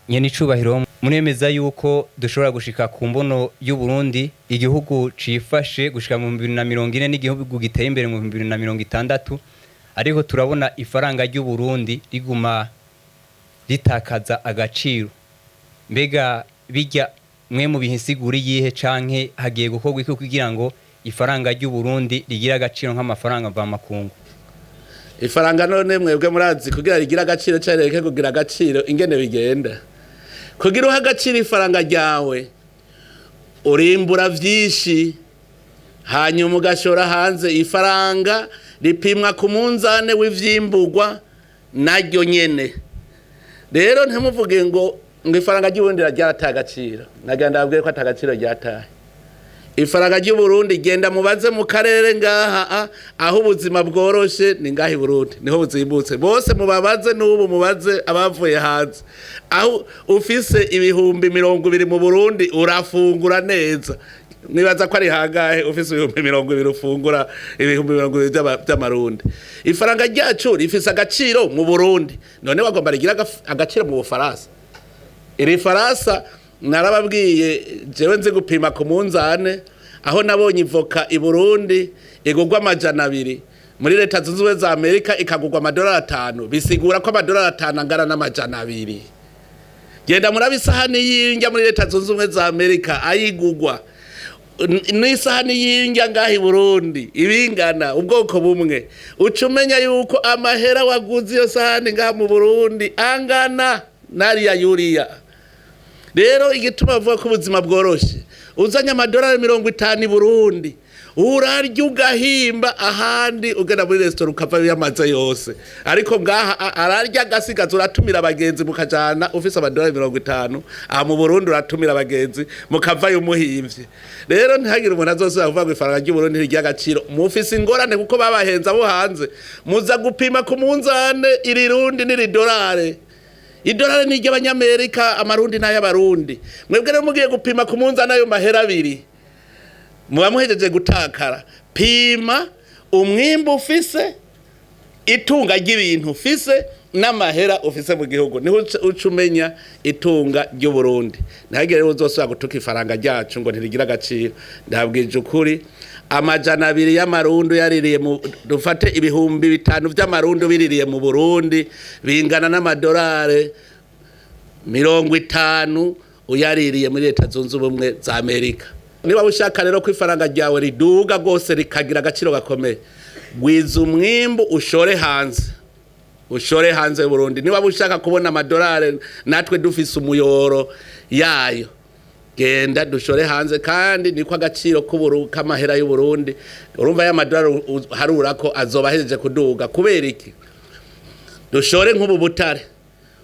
Nyene icubahiro, muremeza yuko dushobora gushika ku mbono y'u Burundi, igihugu cifashe gushika mu 2040 n'igihugu giteye imbere mu 2060, ariko turabona ifaranga ry'u Burundi riguma ritakaza agaciro. Mbega bijya mwe mu bihinsigura iyihe, canke hagiye gukorwa iki kugira ngo ifaranga ry'u Burundi rigire agaciro nk'amafaranga mvamakungu? Ifaranga none mwebwe murazi kugira rigire agaciro cyangwa rireke kugira agaciro ingene bigenda? Kugira uhe agaciro ifaranga ryawe, urimbura vyinshi hanyuma ugashora hanze. Ifaranga ripimwa ku munzane w'ivyimbugwa naryo nyene. Rero ntimuvuge ngo ifaranga ry'Uburundi ryarataye agaciro. Nagira ndababwire ko ata gaciro ryataye ifaranga ry'Uburundi. Genda mubaze mu karere ngaha, aho ubuzima bworoshe ni ngaha i Burundi, niho buzimbutse. Bose mubabaze n'ubu, mubaze abavuye hanze. Aho ufise 20,000 mu Burundi urafungura neza. Nibaza ko ari hangahe ufise 20,000 ufungura? 20,000 vy'amarundi. Ifaranga ryacu rifise agaciro mu Burundi. None wagomba rigira agaciro mu Bufaransa? Iri faransa narababwiye, jewe nzi gupima ku munzane. Aho nabonye ivoka i Burundi igurwa 200, muri Leta Zunze Ubumwe za Amerika ikagurwa amadolari 5, bisigura ko amadolari 5 angana n'200. Genda murabe isahani y'indya muri Leta Zunze Ubumwe za Amerika ayigugwa n'isahani y'indya ngaha i Burundi ibingana, ubwoko bumwe, uca umenya yuko amahera waguze iyo sahani ngaha mu Burundi angana n'ariya yuriya. Rero igituma bavuga ko ubuzima bworoshe, uzanye amadolari 50 i Burundi urarya ugahimba. Ahandi ugenda muri resitora ukava yamaze yose, ariko ngaha ararya agasigaza. Uratumira abagenzi mukajana. Ufise amadolari 50 aha mu Burundi, uratumira abagenzi mukavayo umuhimvye. Rero ntihagire umuntu azosubira kuvuga ngo ifaranga ry'Uburundi ntirya agaciro. Mufise ingorane kuko babahenze abo hanze. Muza gupima ku munzane iri rundi n'iri dolare. Idolari ni iry'Abanyamerika, amarundi n'ay'Abarundi. Mwebwe rero mugiye gupima ku munzani ayo mahera abiri, muba muhejeje gutakara. Pima umwimbu ufise, itunga ry'ibintu ufise n'amahera ufise mu gihugu, niho uca umenya itunga ry'Uburundi. Ntihagire rero uzosubira gutuka ifaranga ryacu ngo ntirigira agaciro. Ndabwije ukuri, 200 y'amarundi yaririye mu, dufate 5000 vy'amarundi biririye mu Burundi, bingana n'amadolari 50 uyaririye muri Leta Zunze Ubumwe za Amerika. Niba ushaka rero ko ifaranga ryawe riduga rwose rikagira agaciro gakomeye, gwiza umwimbu, ushore hanze, ushore hanze y'Uburundi. Niba ushaka kubona amadolari natwe dufise umuyoro yayo, genda dushore hanze, kandi niko agaciro k'amahera y'Uburundi, urumva y'amadolari harura ko azoba ahejeje kuduga. Kubera iki? Dushore nk'ubu butare.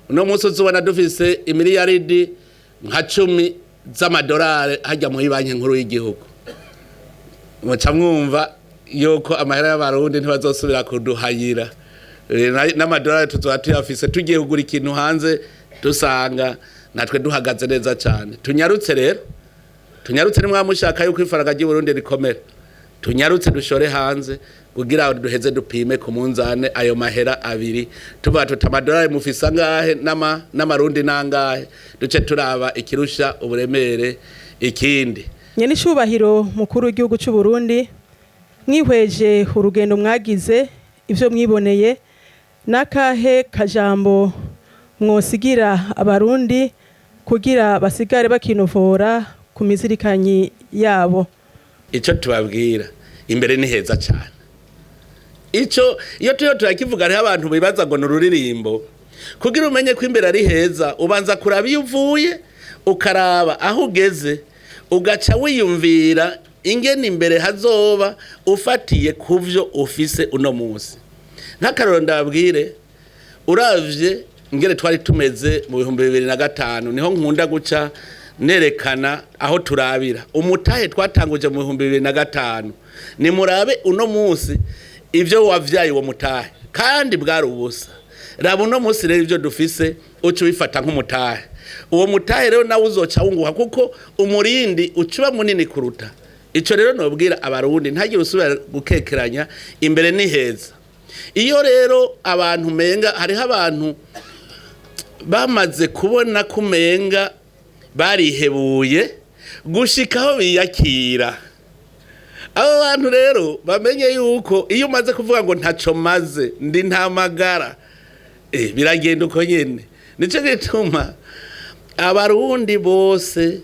Uno munsi uzubona dufise imiliyaridi nka 10 z'amadolari hajya muri Banki Nkuru y'igihugu, muca mwumva yuko amahera y'Abarundi ntibazosubira kuduhayira. N'amadolari tuzoba tuyafise, tugiye kugura ikintu hanze dusanga natwe duhagaze neza cyane. Tunyarutse rero, tunyarutse. Nimwa mushaka yuko ifaranga ry'Uburundi rikomera, tunyarutse dushore hanze kugira ngo duheze dupime ku munzane ayo mahera abiri, tuvuga tuti amadolari mufise angahe n'amarundi nangahe, duce turaba ikirusha uburemere ikindi. Nyene icubahiro mukuru w'igihugu cy'u Burundi, mwihweje urugendo mwagize, ivyo mwiboneye, n'akahe kajambo mwosigira Abarundi kugira basigare bakinovora ku mizirikanyi yabo? Icyo tubabwira, imbere ni heza cyane. Icyo iyo turiyo turakivuga, hariho abantu bibaza ngo ni ururirimbo. Kugira umenye ko imbere ari heza, ubanza kuraba iyo uvuye, ukaraba aho ugeze, ugaca wiyumvira ingene imbere hazoba ufatiye ku byo ufise uno munsi. Nk'akarorero ndababwire, uravye ingene twari tumeze mu 2005, niho nkunda guca nerekana aho turabira umutahe twatanguje mu 2005. Nimurabe uno munsi ivyo wavyaye uwo mutahe, kandi bwari ubusa. Raba uno munsi rero ivyo dufise, uca ubifata nk'umutahe. Uwo mutahe rero nawe uzoca wunguka, kuko umurindi uca uba munini kuruta ico. Rero nobwira Abarundi, ntagire usubira gukekeranya, imbere ni heza. Iyo rero abantu menga hariho abantu Bamaze kubona ko umenga barihebuye gushikaho biyakira. Abo bantu rero bamenye yuko iyo umaze kuvuga ngo ntaco maze, ndi ntamagara, biragenda uko nyene. Nico gituma Abarundi bose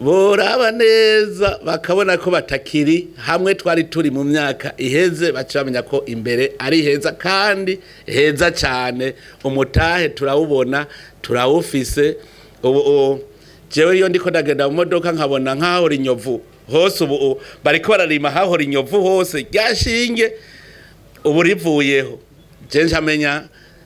boraba neza bakabona ko batakiri hamwe twari turi mu myaka iheze, baca bamenya ko imbere ari heza kandi heza cyane. Umutahe turawubona, turawufise. Ubu jewe iyo ndiko ndagenda mu modoka nkabona nk'ahora inyovu hose, ubu bariko bararima hahora inyovu hose, ryashinge ubu rivuyeho, je ncamenya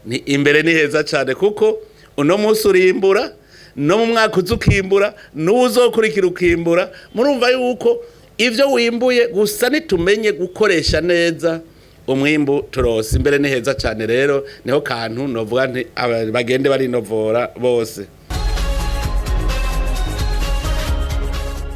ni imbere ni heza cyane, kuko uno munsi urimbura, no mu mwaka uza ukimbura, n'uwuzokurikira ukimbura. Murumva yuko ivyo wimbuye gusa nitumenye gukoresha neza umwimbu turose, imbere ni heza cyane. Rero niho kantu novuga nti bagende barinovora bose.